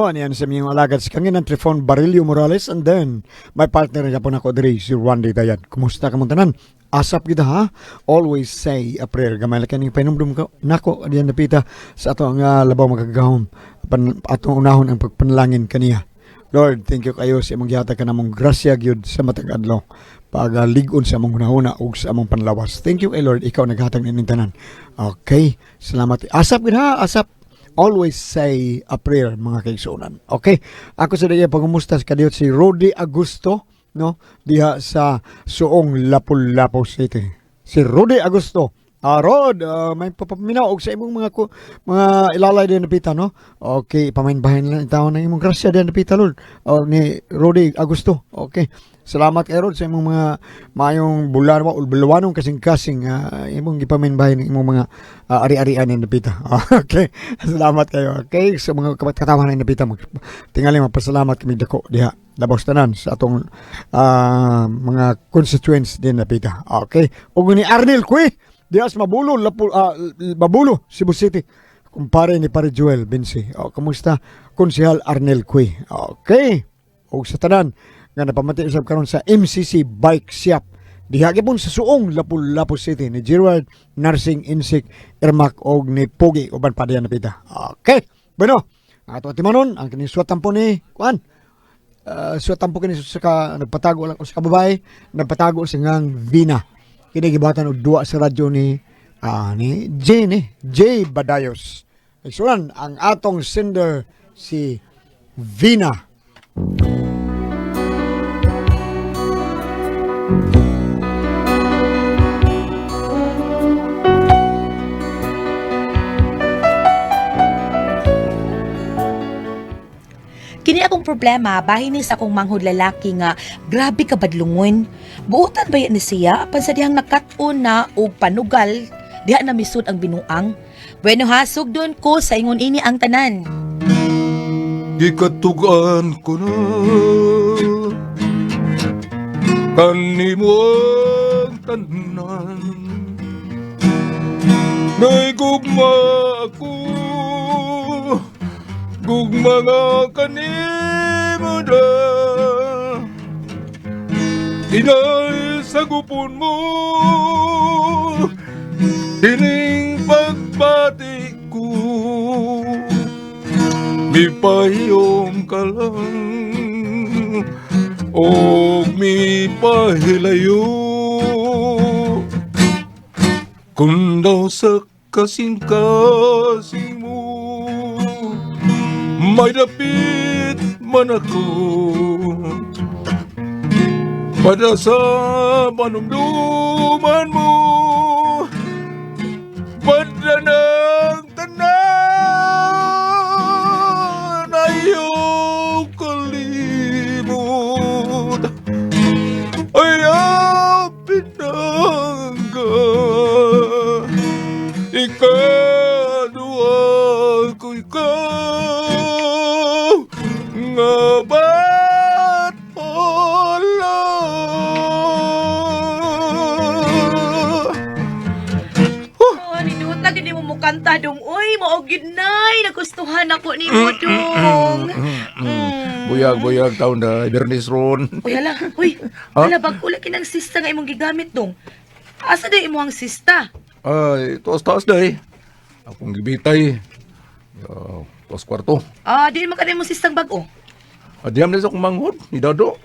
Aniyan sa miyong alagad si Kanginan Trifon Barillo Morales and then my partner na po nako diri si Randy Dayan. Kumusta ka mong tanan? Asap kita ha? Always say a prayer. Gamay lang kaning pahinumdum ko. Nako, adiyan napita sa ato ang labaw magagahom. Atong unahon ang pagpanalangin kaniya. Lord, thank you kayo sa imong gihatag kanamong grasya gyud sa matag adlaw pagalig-on sa among hunahuna ug sa among panlawas. Thank you kay Lord, ikaw naghatag nining tanan. Okay, salamat. Asap gyud ha, asap. Always say a prayer mga kaigsuonan. Okay, ako sa daya pangumusta sa kadiyot si Rudy Agusto, no, diha sa Suong Lapu-Lapu City. Si Rudy Agusto. Rod, may papaminaw og sa imong mga mga ilalay din napita, no? Okay, pamainbahin lang taon ng imong grasya din napita, Lord. O, ni Rudy Agusto. Okay. Salamat kay Rod sa imong mga maayong bulan o bulawanong kasing-kasing imong gipaminbahin ng imong mga ari-arian ni napita. Okay. Salamat kayo. Okay, sa mga katawan ni napita, tingali magpasalamat kami dako diha labaw sa tanan sa atong mga constituents din napita. Okay. Ug ni Arnel Cui diha sa Mabulo, Lapu, Mabulo, Cebu City. Kumpare ni Pare Joel Binsi. O, kumusta? Konsehal Arnel Cui. Okay. Og sa tanan nga napamati usab karon sa MCC Bike Shop. Diha gyapon sa Suong, Lapu-Lapu City ni Gerard Nursing Insik Irmak og ni Pogi uban pa diha napita. Okay. Bueno, ang ato timanon ang kining suwat tampo ni kuan. Suwat tampo kini sa ka, nagpatago lang sa kababae, nagpatago sa ngang Vina. Kini gibatan og duwa sa radyo ni ni J ni J Badayos. Igsunan ang atong sender si Vina. Kini akong problema, bahin ni sa akong manghod lalaki nga grabe ka badlungon. Buotan ba yan ni siya apan sa dihang nakat-on na og panugal, diha na misud ang binuang. Bueno ha, sugdon ko sa ingon ini ang tanan. Gikatugan ko na kanimo ang tanan. Naigugma ako, gugma nga kanimo na. Inay sa gupon mo, ining pagbati ko. Mipahiyom ka lang o mipahilayo. Kung daw sa kasing-kasing mo may dapit man ako, para sa manumduman mo, Banda ng tanan, ayaw kalimot, ayaw pinangga. Ikaduha ko ikaw nga ba't wala? Oh, ninuta gid mo mukanta dong. Uy, mao gid nay, nagustuhan ako nimo dong. Buyag, buyag, taon na, Bernice ron. Uy, hala, uy. Ha? Hala, bag ula kinang sista nga imong gigamit dong. Asa day imo ang sista? Ay, taas-taas na eh. Akong gibitay. Taas kwarto. Ah, di man ka mo sistang bag-o. Adiyam na sa akong manghod, ni Dado.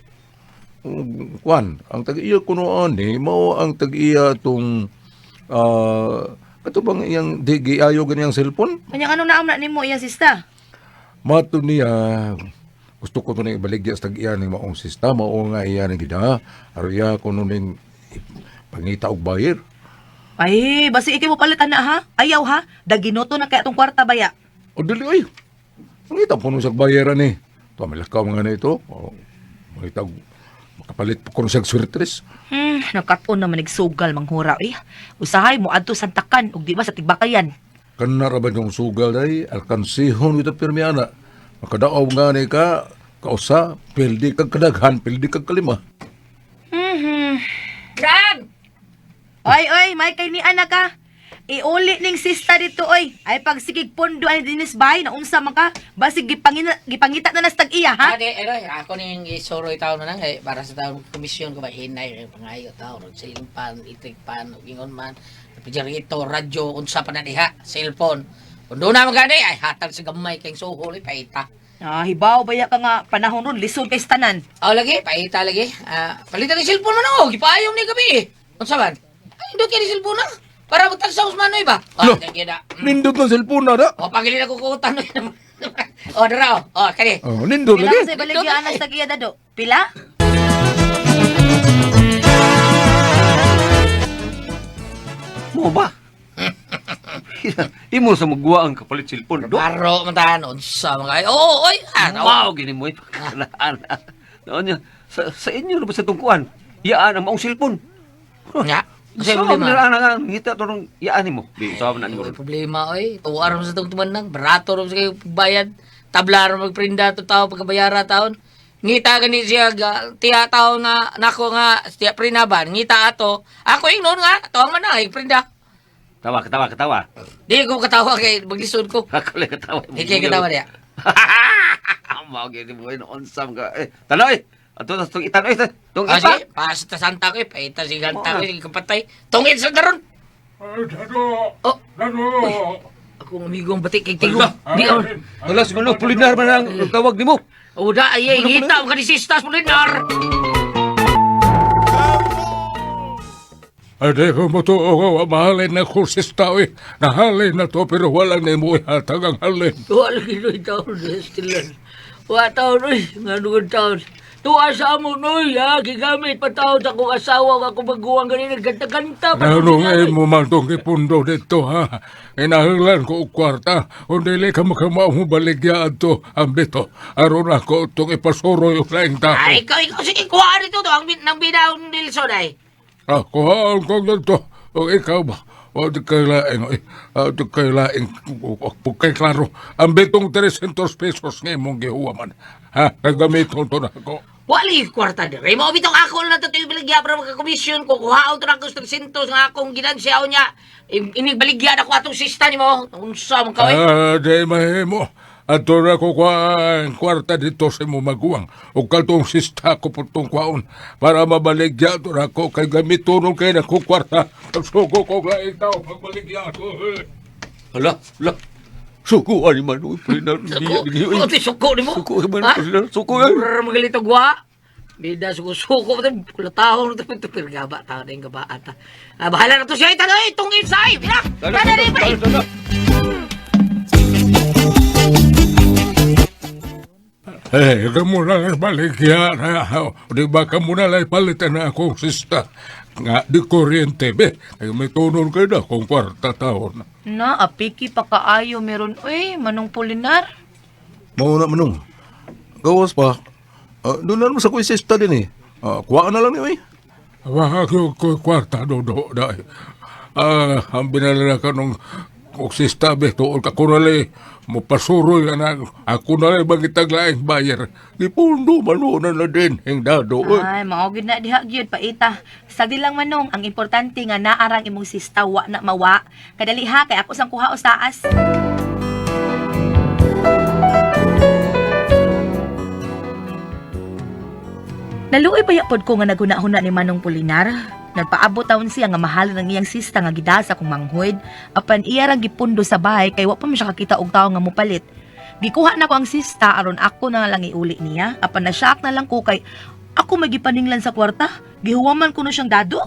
Kwan, ang tag-iya kuno ani, mao ang tag-iya tong kato bang iyang di giayo ganiyang cellphone? Kanya ano naam na nimo iyang sista? Mato niya, gusto ko to na ibaligya sa tag-iya ni maong sista, mao nga iya ni gida. Aron iya kuno ning pangita og bayir. Ay, basi ikay mo palit ana ha? Ayaw ha? Daginoto na kaya tong kwarta baya. O dili ay. Pangita po nung sa bayaran ni. Ito, malakaw mga na ito. O, mangita, makapalit po kuno siyang swertres. Nagkat-on naman nagsugal manghura eh. Usahay mo adto sa takan ug di ba sa tigbakayan. Kana ra ba yung sugal day, alkansihon ito pirmiana. Makadaaw nga ni ka, kausa, pildi kag kadaghan, pildi kag kalima. Grab! Oy, oy, may kay ni anak ka. Iuli ning sista dito oy. Ay pagsigig pondo ay dinis bay na unsa man ka? Basig gipangita na nas tag-iya ha. Ate, ero, ako ning isuroy taon na lang eh, para sa taon komisyon ko ba hinay eh, pangayo taon, ceiling fan, electric fan, ug ingon man, refrigerator, radyo, unsa pa na diha, cellphone. Kung doon na magani, ay hatag sa gamay kay suhol, eh, paita. Ah, hibaw baya ka nga panahon ron lisod kay tanan. Oh, lagi, paita lagi. Ah, palitan ni cellphone man ako, gipaayom ni gabi eh. Unsa man? Ay, hindi kay ni cellphone na. Para magtagsaw sa manoy ba? Oh, Lo. thank you na. Nindot ng cellphone na da. Oh, pagilin ako kukutan. Oh, dara oh. Oh, kani. Oh, nindot Pila lagi. man sa baligya anas tag-iya dado? Pila? Mo ba? Imo sa magwa ang kapalit cellphone. Do. Baro man tahan, unsa man kay. Oh, oy, ah, oh. Wow, gini mo. Pagkalaan. Noon niya, sa inyo na ba sa tungkuan? Yaan ang maong cellphone. Nga. Kasi Sa problema. problema. Ang ngita to nung yaan nimo. Di sa na nimo. Ay, problema oy. Tuwa ron sa itong tumanang. Barato ron sa kayo bayad. Tabla ron magprinda to tao pagkabayara taon. Ngita gani siya tiya tao nga nako nga tiya prinaban ngita ato. Ako ingnon nga tuwang man na prinda. Tawa, katawa, katawa. Di ko katawa kay maglisod ko. Ako lang katawa. Di kay katawa diya. Mao gini mo onsam ka. Eh, tanoy. Ato na tong itanoy. Tong Ah, ipa. sige, pas ta santa ko eh. Paita si ganta ko sige kapatay. Tungin sa daron. Oh. Uy, akong amigo ang batik kay Tigo. Di on. Wala si Manong Pulinar man ang tawag nimo. Uda ay ngita ka ni sistas Pulinar. Ade ko mo to, o mahalin na kursista, oy. Nahalin na to, pero walang nimo ihatag ang halin. Wala gino'y taon na stilan. Wa taon oy, nga nungan taon. Tuwa sa amo noy, ha, gigamit pa taon sa akong asawa nga akong maguwang ganina, ganta-ganta pa. Ano nga mo man tong ipundo dito, ha? Inahanglan ko og kwarta. Kung dili ka makamao mo baligya adto ang bito. Aron ako itong ipasuroy og laing tao. Ay, ikaw, ikaw, sige, kuha nito to. Ang, nang binaon Nilsson ay. Ah, kuhaan ko dito. O ikaw ba? O di kay laing, oy. Ah, di kay laing, kay klaro. Ang bitong 300 pesos nga imong gihuwaman. Ha? Kagamiton to na ako. Wali kwarta dire. Mao bitong ako na to tayo baligya para magka-komisyon ko. Kuhaon to na ako sa 300 nga akong ginansyaw niya. Inigbaligya na ko atong sista nimo. Unsa man ka oy? Ah, di mahimo. Ato na ko kwa ang kwarta dito sa imong maguwang. O katong sista ko putong kwaon. Para mabaligya to na ko. Kay gamitonon kay na ko kwarta. Sugo ko laing tao pagbaligya ko. Hala, hala. Suko ani man oy Pulinar. Suko. Suko, suko nimo. Suko man Ha? Pulinar. Suko ay. Brr, magalito gwa. Bida suko suko pa latahon to to pero gaba taon na yung gaba ata. Ah, bahala na to siya itanoy tungin sa ay. Bina. Tana rin ba? Eh, kamo na lang baligya na. Di ba kamo na lang palitan na akong sista? Nga, di kuryente, be. Ay, may tunon kayo na akong kwarta taon. Na apiki pa kaayo meron oy Manong Pulinar. Mauna manong. Gawas pa. Doon na naman sa kuy sista din eh. Kuha na lang niyo eh. Wag ko kwarta do do dai. Ah, ang binalala ka nung kung sista be tuol ka kunali mo pasuroy anak ako na lang bagitag laing bayar. Gipundo manunan na din hing dado. Oy. Ay, mao gyud na diha gyud paita. Sagdi lang manong, ang importante nga naarang imong sista wa na mawa. Kadali ha kay ako sang kuha o saas. Naluoy pa pod ko nga naghuna-huna ni Manong Pulinar. Nagpaabot taon siya nga mahal ng iyang sista nga gidasa kung manghud. Apan iya rang gipundo sa bahay kay wa pa man siya kakita og tawo nga mopalit. Gikuha na ko ang sista aron ako na lang iuli niya. Apan na-shock na lang ko kay ako may gipaninglan sa kwarta. Gihuwaman ko na siyang dado.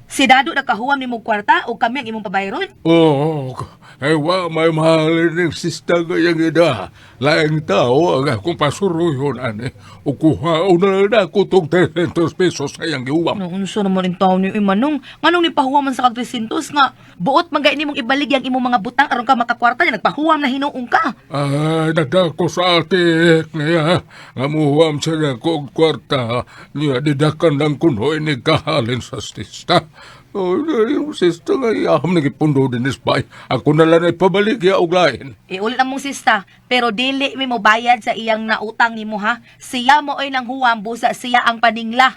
Si dado nakahuwam nimo og kwarta o kami ang imong pabayron. Oo, ay wa may mahalin ng sista gayang ida. Laing tao ang akong pasuruyon ani. O kuha o na lang ako tong 300 pesos sa iyang giuwam. No, unsa naman in taon ni Manong? Nganong ni pahuwam man sa kag 300 nga buot man gay nimong ibalig ang imong mga butang aron ka makakwarta niya nagpahuwam na hinuong ka. Ay, nagdako sa atik niya. Ngamuham siya na ko og kwarta. Niya, didakan lang kuno ini kahalin sa sista. Oh, yung sista nga iyaham nagipundo din is bay. Ako na lang ay pabalik ya og lain. Iulit ang mong sista, pero dili mi mo bayad sa iyang nautang nimo ha. Siya mo oy nang huwam busa siya ang paningla.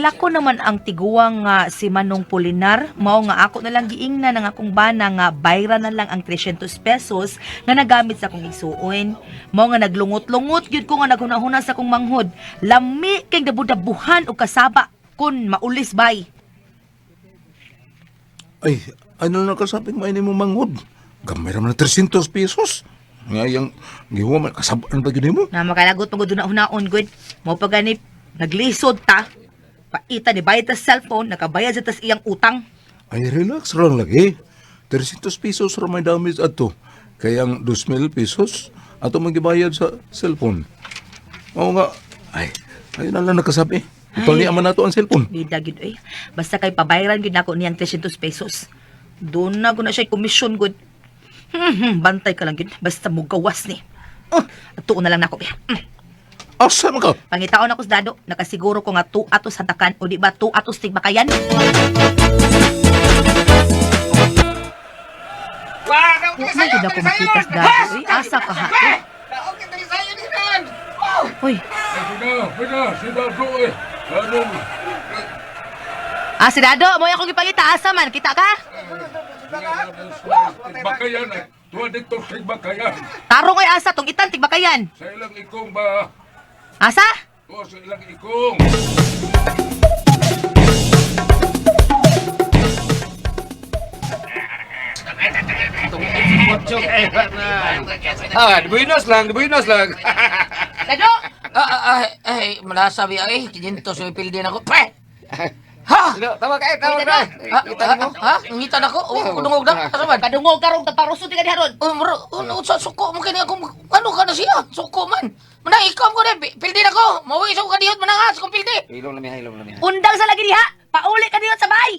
Kilala ko naman ang tiguang nga si Manong Polinar, mao nga ako na lang giingnan ang akong bana nga bayra na lang ang 300 pesos nga nagamit sa akong igsuon. Mao nga naglungot-lungot gyud ko nga naghunahuna sa akong manghod. Lami kay dabudabuhan og kasaba kun maulis bay. Ay, ano na kasabing may mo manghod? Gamay raman na 300 pesos. Nga yang gihuwa man kasabaan pa gyud nimo. Na makalagot pagod hunaon gud. Mao pa gani naglisod ta. Paita ni bayad ta sa cellphone, nakabayad sa tas iyang utang. Ay, relax lang lagi. 300 pesos ra may damage adto. Kaya ang 2,000 pesos ato magibayad sa cellphone. Oo nga. Ay, ayun na lang nakasabi. Ito niya man nato ang cellphone. Bida gid oy. Basta kay pabayran gid nako niyang 300 pesos. Doon na ko na siya komisyon gud. Bantay ka lang gid basta mugawas ni. Atuon na lang nako. Asa man ka? Pangitaon ako sa dado, nakasiguro ko nga 2 atos hantakan o di ba 2 atos tigbakayan. Wa man gid ako makita sa dado. Uy, asa ka ha? Uy. Ah, si Dado, mo akong gipangita asa man, kita ka? Tigbakayan eh. Tuwa dito tigbakayan. Tarong ay asa tong itan tigbakayan. Sa ilang ikong ba? Asa? Tuwa sa ilang ikong. Ah, buenos lang, buenos lang. Dado! Ah, ah, ah, ay, malasabi ay, 500 yung pildi na ko. Pre! Ha? Tama ka, tama Wait, ka. Ha? Ha? Ha? Ngitan ako? Oh, kudungog na. Asa man? Kadungog karong taparusod ka diha ron. Oh, muro, ano sa suko mo kini ako ano ka na siya? Suko man. Manang ikom ko na, pildi na ko. Mauwi sa ko kadihot manang ha, sa kong pildi. Ilong lamiha, ilong lamiha. Undang sa lagi diha. Pauli ka diha sa bahay.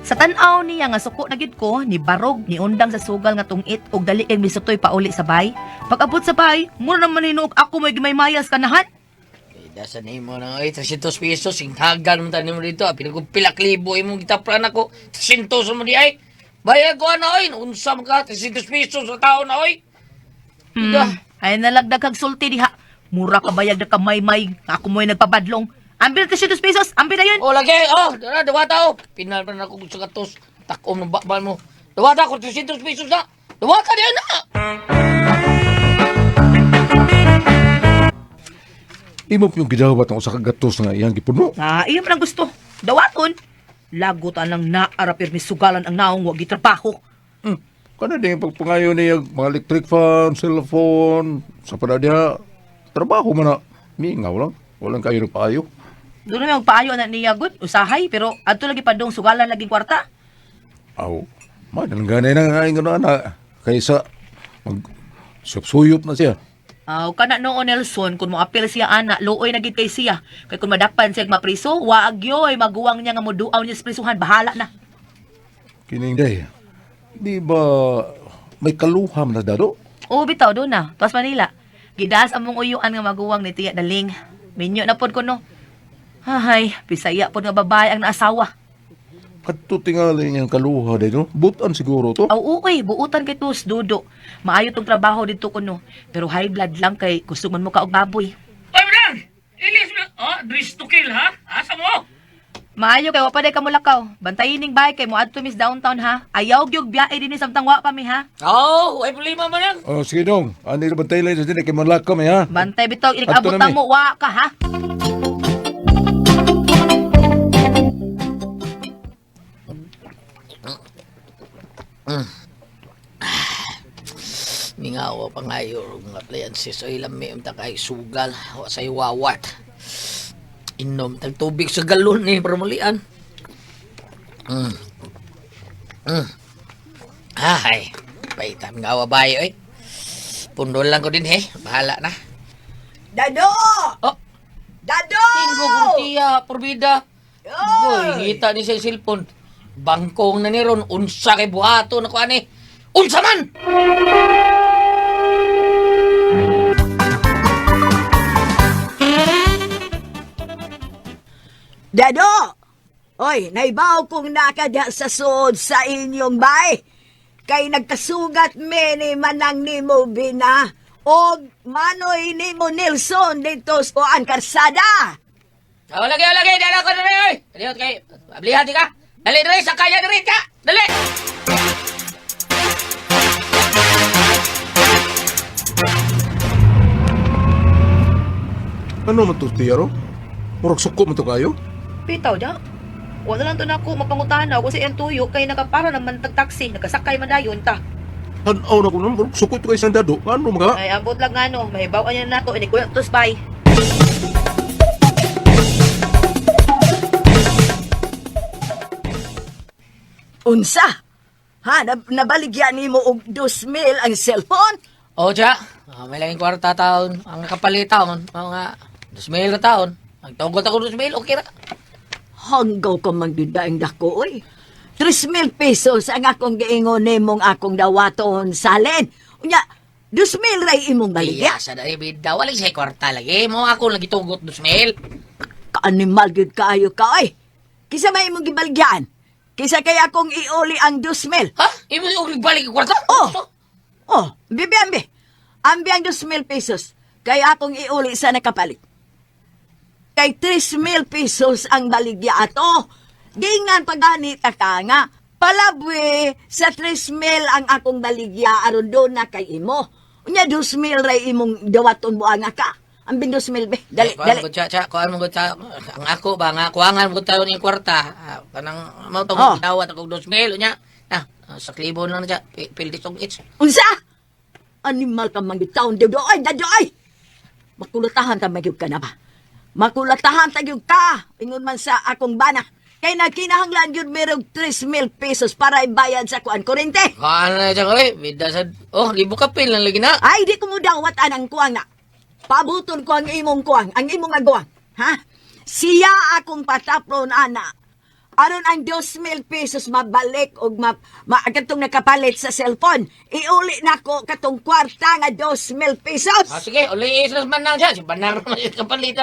Sa tan-aw niya nga suko na gyud ko ni barog ni undang sa sugal nga tungit og dali kay misutoy pauli sa bay. Pag-abot sa bay, mura naman hinuog ako may gimaymayas kanahan. Dasan nimo na ay 300 pesos sing hagan man tanim mo dito. Ah, pinagpilak libo imong gitapran ako. 300 mo di ay. Bayad ko ana oy, unsa man ka 300 pesos sa taon na oy. Ay nalagdag kag sulti diha. Mura ka bayag na kamaymay. Ako mo'y nagpabadlong. Ambil 300 pesos, ambil na yun. Oh lagi, oh, dara duwata oh. Pinal pa na ako sa gatos. Takom ng bakbal mo. Duwata ko 300 pesos na. Duwata di na. Imo yung gidawat ang usa ka gatos nga iyang gipuno. Ah, iyo man ang gusto. Dawaton. Lagot ang naara pirmi sugalan ang naong wa gitrabaho. Kana din pagpangayo niya mga electric fan, cellphone, sa para diha trabaho man na mingaw lang. Walang kayo nagpaayo. Doon na magpaayo na niya gud, usahay pero adto lagi padong sugalan laging kwarta. Aw, man ganay na nga ingon ana kaysa mag suyop na siya. Aw kana noon Nelson kun moapil siya ana, luoy na gid kay siya. Kay kun madakpan siya mapriso, wa agyoy maguwang niya nga moduaw niya sa prisuhan, bahala na. Kining day. Di ba may kaluham na dado? Oo bitaw do na, tuwas Manila. Gidaas among uyuan nga maguwang ni Tiya Daling. Minyo na pod ko no. Hay, Bisaya pod nga babae ang naasawa. Kadto tingali niyang kaluha day no. Butan siguro to. Aw uy, buutan kay tus dudo. Maayo tong trabaho dito kuno. Pero high blood lang kay kusog man mo ka og baboy. Oy, manang! Ilis mo. Oh, dress to kill ha? Asa mo? Maayo kay wa pa day kamulakaw. Bantayin ning bahay kay moadto mis downtown ha. Ayaw gyud biyahe dinhi samtang wa pa mi ha. Oh, ay problema manang. Oh, sige dong. Ani ra bantay lang sa dinhi kay manlaka mi ha. Bantay bitaw Adto inikabot na mi. mo wa ka ha. Mingaw pa ngayo og mga appliances oy lami unta kay sugal wa say wawat. Inom tag tubig sa galon ni para mulian. Ay, paita mingaw bay oy. Pundol lang ko din he, bahala na. Dado! Oh, Dado! tinggo kong tiya, porbida. Goy, ngita ni sa cellphone. Bangkong na ni ron, unsa kay buhato na ko ani. Unsa man! Dado! Oy, naibaw kong nakadya sa suod sa inyong bay. Kay nagkasugat me ni manang ni mo bina. Og manoy nimo Nelson dito sa kuan karsada. Oh, lagi, oh, lagi, dala ko dali, oy. Dali, kay, ablihan di ka. Dali, dali, sakaya dali ka. Dali. Ano man to, Tiaro? Murag suko man to kayo? Pitaw da. Wala lang to nako mapangutana ko sa iyang tuyo kay nakapara naman tag taxi, nakasakay man dayon ta. Tanaw na ko naman, murag suko to kay isang dado. Ano mga? Ay ambot lang ngano, mahibaw niya nato ini kuya tos bay. Unsa? Ha, nabaligyan nimo og 2,000 ang cellphone? O, siya. May laging kwarta taon. Ang nakapalit taon. Mga 2,000 na taon. Nagtugot ako 2,000, okay ra. Hanggaw ka magdudaing dako, oy. 3,000 pesos ang akong giingon nimong akong dawaton salin. Unya, 2,000 ray imong baligya. Iya, sa dali bida. Wala siya kwarta lagi. Mo ako lagi tugot 2,000. Kaanimal gyud kaayo ka, oy. Kisa may imong gibaligyan? Kisa kay akong iuli ang 2,000. Ha? Imo og balik ang kwarta? Oh. Oh, bibi ambi. Ambi ang 2,000 pesos. Kay akong iuli sa nakapalit. Kay 3,000 pesos ang baligya ato. Dingan pagani ta ka nga. Palabwe sa 3,000 ang akong baligya aron doon na kay imo. Unya 2,000 ray imong dawaton buanga ka. Ambing 2,000 be. Dali, Kuan dali. mo siya, siya, kuan mo siya. Ang ako ba nga kuangan mo tayo ning kwarta. Ah, kanang mo to Oh. dawat ako 2,000 unya. Ah, sa klibo lang na siya. Pildis og it's. Unsa? Animal ka manggitaon dado ay dado ay. Makulatahan ta magyud ka na ba? Makulatahan ta gyud ka ingon man sa akong bana. Kay nagkinahanglan gyud merong 3,000 pesos para ibayad sa kuan kurente. Kuan na siya oy, bida sa oh, libo ka pil lang lagi na. Ay di ko mo dawat anang kuang na. Pabuton ko ang imong kuang, ang imong agwang. Ha? Siya akong pataplon ana. Aron ang 2,000 pesos mabalik og ma katong nakapalit sa cellphone. Iuli nako katong kwarta nga 2,000 pesos. Ah, sige, uli islas man lang siya. Si Banar man yung kapalit.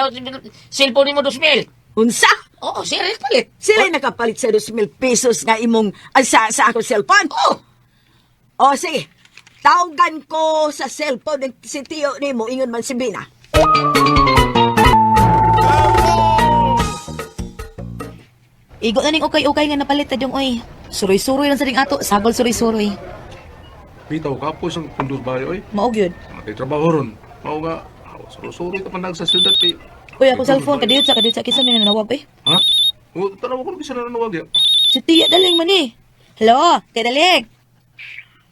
Cellphone mo 2,000. Unsa? Oo, siya rin palit. Sila nakapalit sa 2,000 pesos nga imong ah, sa akong cellphone. Oh! O sige, tawagan ko sa cellphone ng si Tio nimo ingon man si Bina. Igo na ning ukay-ukay nga napalit ta dong oy. Suroy-suroy lang sa ding ato, sagol suroy-suroy. Bitaw kapos ang pundos bayo, oy. Mao gyud. Matay trabaho ron. Mao nga, suro-suro ka panag sa syudad, eh. Uy, ako cellphone kadiyot sa kadiyot sa kinsa may nanawag oy. Ha? O, tanaw ko bisa na nanawag ya. Si Tia Daling man eh. Hello, Tia Daling.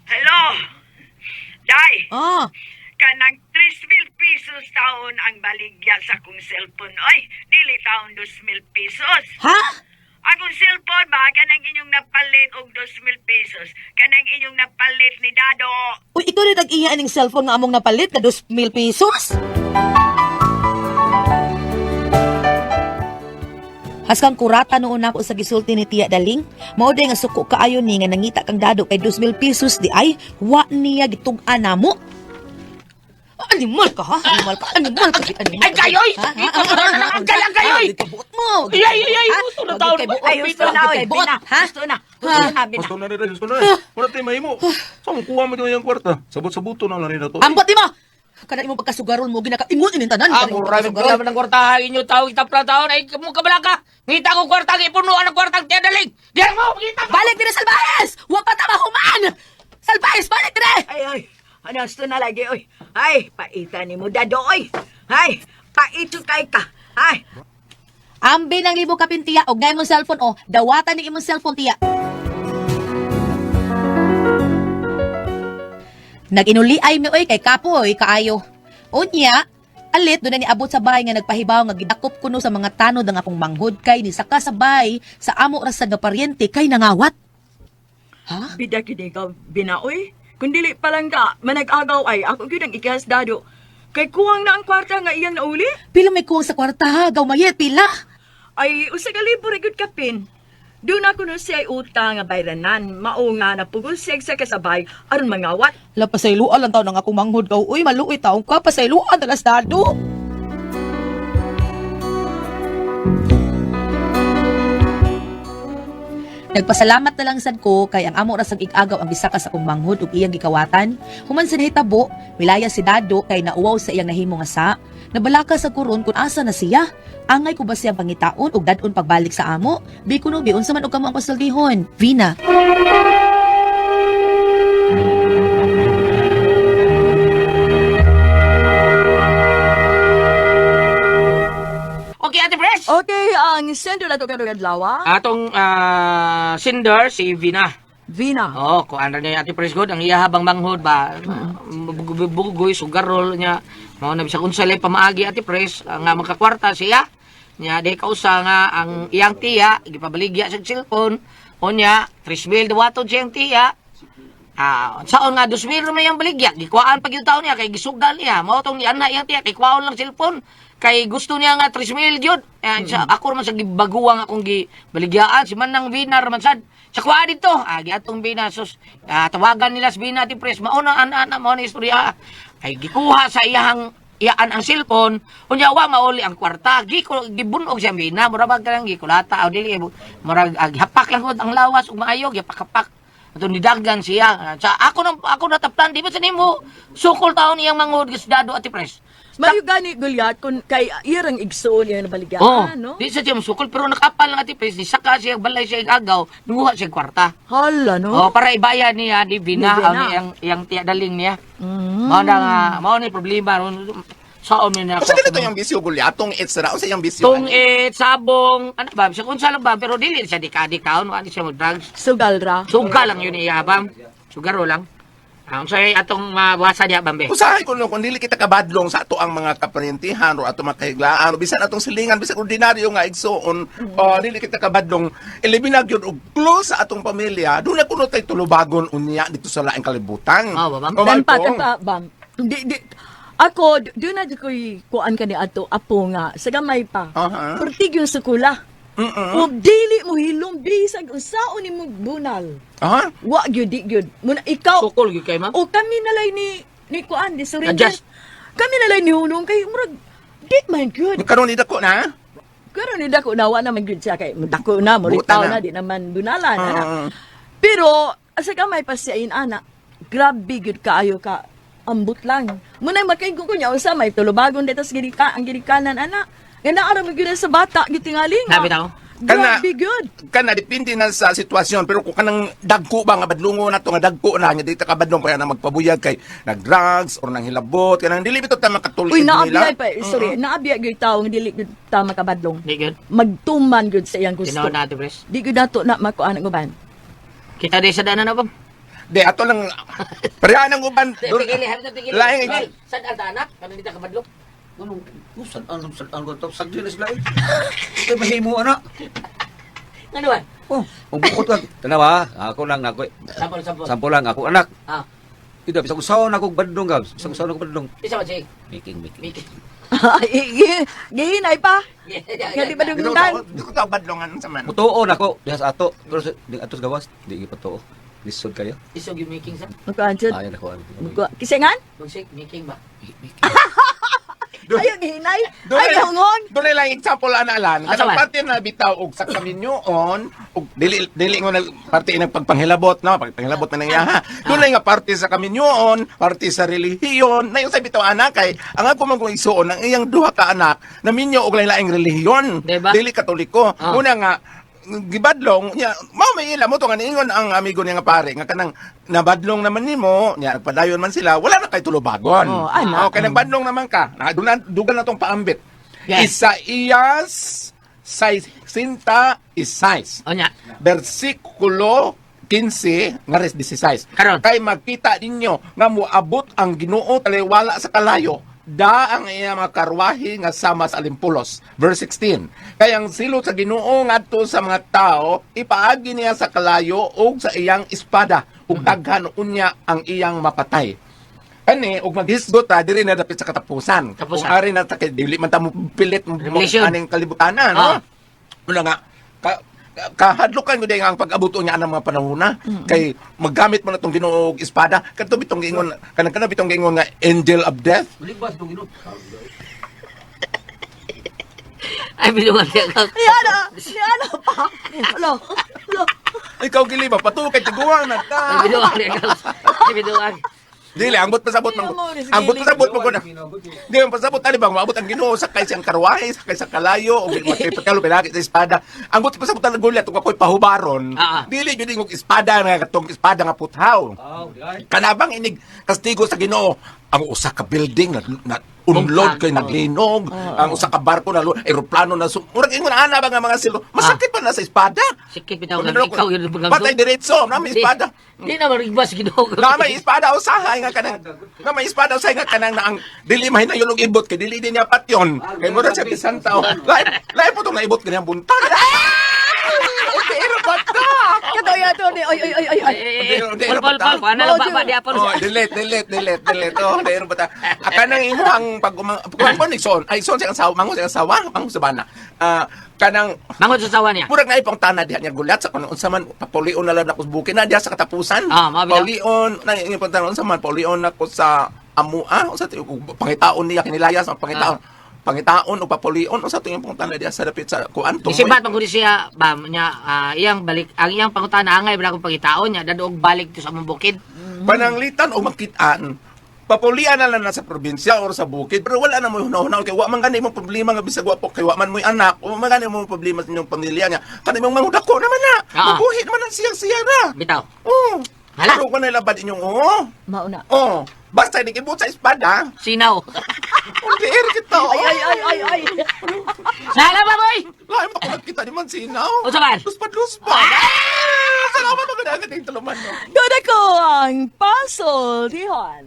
Hello. Day, Ah, kanang 3,000 pesos taon ang baligya sa akong cellphone. Oy, dili taon 2,000 pesos. ha? Akong cellphone ba kanang inyong napalit og 2,000 pesos. Kanang inyong napalit ni Dado. Uy, ikaw na tag-iya aning cellphone nga among napalit na 2,000 pesos. Haskang kurata noon ako sa gisulti ni Tia Daling, mao day nga suko kaayo ni nga nangita kang dado kay 2,000 pesos di ay wa niya gitug-an namo. Animal ka ha? Animal ka? Animal ka? Animal Ay, ka? kayoy! Ha? Ha? Ikaw na lang, ang kaya, kayoy! Ah, Buot mo! Ay, ay, ay, Ha? gusto na Wag taon. kay buot. Ay, gusto na, Wag oy. kay buot, Bina, ha? gusto na. Gusto na, Bina. Gusto na rin, gusto na rin. Wala tayo mahimo. Sa mo, kuha mo yung iyang kwarta. Sabot-sabuto na lang rin na to. Ambot di mo! Kada imong pagkasugarol mo, ginakaingon ining tanan. Ah, Kada imong mura pagkasugarol. ng ng kwarta inyo tao itapla taon ay mo kabala ka. Ngita ko kwarta gipunuan ang kwarta tiya daling. Diyan mo ngita ko. Balik dire Salbaes! Wa pa ta mahuman! Salbaes, balik dire! Ay, ay. Ano, gusto na lagi, oy. Ay, paita ni mo, Dado, oy. Ay, paito kay ka. Ay, Ambi ng libo kapin tiya og na imong cellphone oh, dawatan ni imong cellphone tiya. Naginuli ay mi oy kay kapoy kaayo. Unya, alit doon na niabot sa bahay nga nagpahibaw nga gidakop kuno sa mga tanod ang akong manghod kay ni saka sa bahay sa amo ra sa nga paryente kay nangawat. Ha? Bida kini ka binaoy. Kung dili pa lang ka, manag-agaw ay ako gyud ang ikihas dado. Kay kuwang na ang kwarta nga iyang nauli. Pila may kuwang sa kwarta ha, gaw mayet pila. Ay usa ka libo ra gyud kapin. Doon ako no siya utang nga bayranan, mao nga napugol siya sa kasabay aron mangawat. La pasayloan lang taon ang akong manghod gaw. Uy, maluoy taon ka pasayloan talas dado. Nagpasalamat na lang sad ko kay ang amo ra sang igagaw ang bisaka sa akong manghod ug iyang gikawatan. Human sa nahitabo, milaya si Dado kay nauwaw sa iyang nahimo nga sa. Nabalaka sa kuron kung asa na siya. Angay ko ba siyang pangitaon ug dadon pagbalik sa amo? Bi kuno bi unsa man og kamo ang pasultihon? Vina. Okay, Ate Pres. Okay, ang sender na to karong adlaw. Atong sender si Vina. Vina. Oo, kung ano niya Ate Pres good, ang iya habang manghod ba, bugoy, sugarol niya. Mao na bisag unsa lay pamaagi Ate Pres, nga makakwarta siya. Nya di kausa nga ang iyang tiya gipabaligya sa cellphone. Unya, 3,000 dawaton siyang tiya. Saon nga 2,000 man iyang baligya, gikuhaan pag yung taon niya kay gisugal niya. Mao tong niana iyang tiya kay kuwaon lang cellphone. Kay gusto niya nga 3,000 gyud. Eh, sa ako man sa gibaguang akong gibaligyaan si Manang Vina man sad. Sa kuha dito, giatong Vina sus. Tawagan nila si Vina ti Pres. Mao na ana mao na istorya. Kay gikuha sa iyang iyaan ang cellphone, unya wa mauli ang kwarta, giko gibunog siya Vina, mura bag kanang gikulata o dili murag gihapak lang gud ang lawas ug maayo gihapak-hapak. Ato nidagan siya. Sa ako nang ako nataplan di ba sa nimo sukol taon iyang mangod gisdado Ate Pres. Mayo gani Goliath kun kay iyang igsoon iya nabaligyan, Oh, no? di sa siya sukol pero nakapal lang Ate Pres ni saka siya balay siya agaw, nanguha siya kwarta. Hala, no? Oh, para ibayad niya di Vina Ni Vina. ang iyang iyang tiya daling niya. Mao na nga mao ni problema ron sa ni na. Unsa ganito yung bisyo guli? Atong it's ra unsa yung bisyo? Tung it, sabong, ano ba, sa kung saan lang ba, pero dili siya di ka di kaon, wala siya mag drugs. Sugal ra. Suga lang yun iya bam. Sugaro lang. Ang say atong mawasa niya bambe. Usahay ko no, kung dili kita kabadlong sa ato ang mga kaparyentihan o ato mga kahiglaan o bisan atong silingan bisan ordinaryo nga igsoon dili kita kabadlong ilabi na gyud og close sa atong pamilya doon na kuno tay tulubagon unya dito sa laing kalibutan. Ah, ba, bam? O, Tan pa, Marco? tan pa, bam. Di, di, ako, di na di ko'y kuan ka ni ato, apo nga, sa gamay pa. Aha. Pertig yung sukula. Mm-mm. Ug dili mo hilom bisag unsaon nimo bunal. Aha. Wa gyud di gyud. Muna ikaw Sukol gyud kay ma'am. o kami nalay ni kuan di surrender. Adjust. Kami nalay ni hunong kay murag di man gyud. Karon ni dako na. Pero ni dako na wa naman gyud siya kay dako na mo Buta na. na. Di naman bunalan ana. Ah. Pero sa gamay pa siya in ana, grabe gyud kaayo ka ambot lang. Munay makaingon ko niya unsa may tulubagon dito sa ginika ang ginikanan ana. Nga naa ra man gyud sa bata gitingali nga. Nabi tao. Grabe gyud. Kana depende na sa sitwasyon pero kung kanang dagko ba nga badlongo na to nga dagko na nga dito ka badlong kaya na magpabuyag kay nag-drugs or nang hilabot kanang dili bitaw ta makatulid Uy, nila. naabiya pa, sorry, naabiya gyud tawo nga dili gyud ta makabadlong. Di gyud. Magtuman gyud sa iyang gusto. Tinuod na Ate Pres. Di gyud nato na makuan ang uban. Kita di sa dana na bam. Di ato lang pareha ng uban. Pigili, habit pigili. Laing Well, sad ang dana, kanang dita ka badlong. Ano, sad an ko to, sagdi na sila eh. Kay mahimo ana. Ano ba? Oh, ang bukod ka. Tanawa, ako lang ako. Sampol, sampol. Sampo lang ako anak. Ah, Ito bisag usaon ako badlong ka, bisag usaon ako badlong. isa ba si Making making. Miki. Gihinay pa. Nga di ba Dito dugtan? ko ta badlongan sa man. Mutuon ako diha sa ato, pero sa di ato sa gawas, di gipatuo. Lisod kayo. Isog yung making sa. Makuan jud. Ayon ako. Magkuan. Kisingan? Magsik, making ba? Ayaw gihinay. Ay gihungon. Doon lang example ana lan. Asa Kanang man? parte na bitaw og sa kaminyoon og dili dili ngo nag parte nag pagpanghilabot no, pagpanghilabot na nang ha. Doon nga parte sa kaminyoon, parte sa relihiyon. Na yung sa bitaw ana kay ang ako man kong igsuon ang iyang duha ka anak naminyo og lain-laing relihiyon. Diba? Dili Katoliko. Ah. Una nga gibadlong niya mao may ila mo to nga niingon ang amigo niya nga pare nga kanang nabadlong naman nimo niya nagpadayon man sila wala na kay tulubagon. Oh, ana. Oh, kay nagbadlong naman ka. Na, dugan, dugan na tong paambit. Yes. Isaías 66. O nya. Versikulo 15 nga res 16. Karon. Kay magkita ninyo nga moabot ang Ginoo taliwala sa kalayo da ang iya mga karwahe nga sama sa alimpulos. Verse 16. Kay ang silot sa Ginoo ngadto sa mga tao ipaagi niya sa kalayo ug sa iyang espada ug daghan unya ang iyang mapatay. Kani ug maghisgot ta diri na dapit sa katapusan. Katapusan. Kung ari na ta kay dili man ta mo pilit mo Revelation. aning kalibutanan, no? Ah. Wala nga kahadlukan ko nga ang pag-abot niya ang mga panahon na kay maggamit mo na tong Ginoo og espada kadto bitong giingon kanang kanang bitong giingon nga angel of death. Malibas dong ginoo. Ay, bilungan siya. Niana, niana pa. Alo, alo. Ikaw gili ba patuo kay tiguang na ta. Biduang biduang. Dili, ambot pasabot man. Ambot pasabot mo ko na. Di man pasabot ani bang maabot ang Ginoo sakay siyang karwahe, sakay sa kalayo o patalo pinaki sa espada. Ambot pasabot ang Goliath ug ako'y pahubaron. Dili jud ingog espada nga katong espada nga puthaw. Kanabang inig kastigo sa Ginoo ang usa ka building na unload kay naglinog, ang usa ka barko na eroplano na murag ingon ana ba nga mga silo. Masakit pa na sa espada. Sikit bitaw nga ikaw yun ang Patay diretso, na may espada. Di na marigwas Ginoo. Na may espada usahay nga kanang na may espada usahay nga kanang na ang dili mahinayon og ibot kay dili din niya patyon. Kay mura siya bisan tao. Lain lain po tong naibot kaniyang buntag. Pero bata. Katoy ato ni. Oy, oy, oy, oy, oy. Pol pol pol, ana lang ba di apon. Oh, delete, delete, delete, delete. Oh, dahil bata. Kanang imo ang pag pag ni son, ay son siyang asawa, mango siyang asawa, mango sa bana. Ah, kanang Mango sa asawa niya. Murag na ipang tana diha niya gulat sa kuno unsa man papulion na lang ako sa bukid na diha sa katapusan. Ah, mao bitaw. Paulion na yung pang unsa man paulion nako sa amua unsa to pangitaon niya kinilayas ang pangitaon. Pangitaon o papulion unsa to yung pangutana diha sa dapit sa kuan tumoy. Isibat man gud siya ba niya iyang balik ang iyang pangutana angay bala kong pangitaon niya dadog balik to sa among bukid. Pananglitan o magkitaan, papulian na lang na sa probinsya or sa bukid, pero wala na mo hunahuna kay wa man gani mo problema nga bisag wa po kay wa man mo'y anak, wa man gani mo problema sa inyong pamilya niya. Kani mong manghudako naman na. Mabuhi naman ang siyang siya ra. Bitaw. Oh. Hala. Pero kung nilabad inyong oo. Mauna. Oh. Basta hindi kibot sa espada. Sinaw. Hindi kita. Ay, ay, ay, ay, ay. Salamat boy. Lain pa ko nagkita ni man sinaw. Unsa man? Luspad luspad. Ah! Salamat magandang tuluman no. Doon ako ang Puzzle Tihon.